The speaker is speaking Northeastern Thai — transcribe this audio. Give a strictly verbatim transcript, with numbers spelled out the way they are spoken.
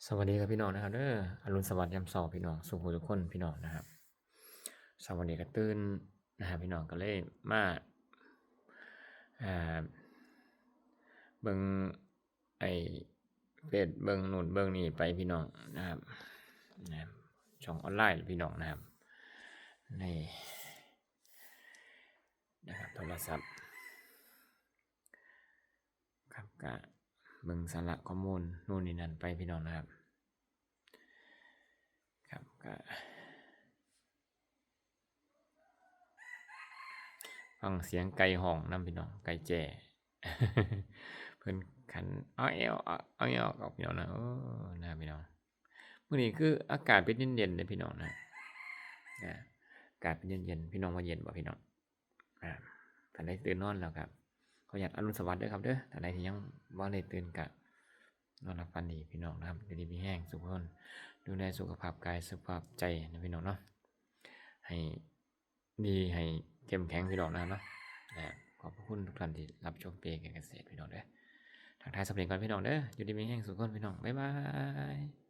สวัสดีครับพี่น้องนะครับเด้อ อรุณสวัสดิ์ยามเช้าพี่น้อง สู่ผู้ทุกคนพี่น้องนะครับ เช้าวันนี้ก็ตื่นนะครับพี่น้อง ก็เลยมา อ่า เบิ่งไอ้เฟซ เบิ่งนู่นเบิ่งนี่ไปพี่น้องนะครับ นะครับ ช่องออนไลน์พี่น้องนะครับ นี่นะครับ โทรศัพท์ ครับ ก็เบิ่งสาระข้อมูลนู่นนี่นั่นไปพี่น้องนะครับ ครับ ก็ ฟังเสียงไก่ฮ้องนำพี่น้อง ไก่แจ้ เพิ่นขัน เอาแอว เอา เอาแอว ออกพี่น้องนะ โอ้ นะครับพี่น้อง มื้อนี้คืออากาศเป็นเย็นๆเด้อพี่น้องนะ อ่า อากาศเป็นเย็นๆ พี่น้องว่าเย็นบ่พี่น้อง อ่า ท่านใดตื่นนอนแล้วครับ ขออนุญาตอรุณสวัสดิ์เด้อครับเด้อ ท่านใดที่ยังบ่ได้ตื่นก็นอนหลับฝันดีพี่น้องนะครับ อยู่ดีมีแฮงสุขคน ดูแลสุขภาพกายสุขภาพใจนะพี่น้องเนาะ ให้ดีให้เข้มแข็งพี่น้องนะครับเนาะ อ่า ขอบพระคุณทุกท่านที่รับชมเปการเกษตรพี่น้องเด้อ ทักทายสำเร็จก่อนพี่น้องเด้อ อยู่ดีมีแฮงสุขคนพี่น้อง บ๊ายบาย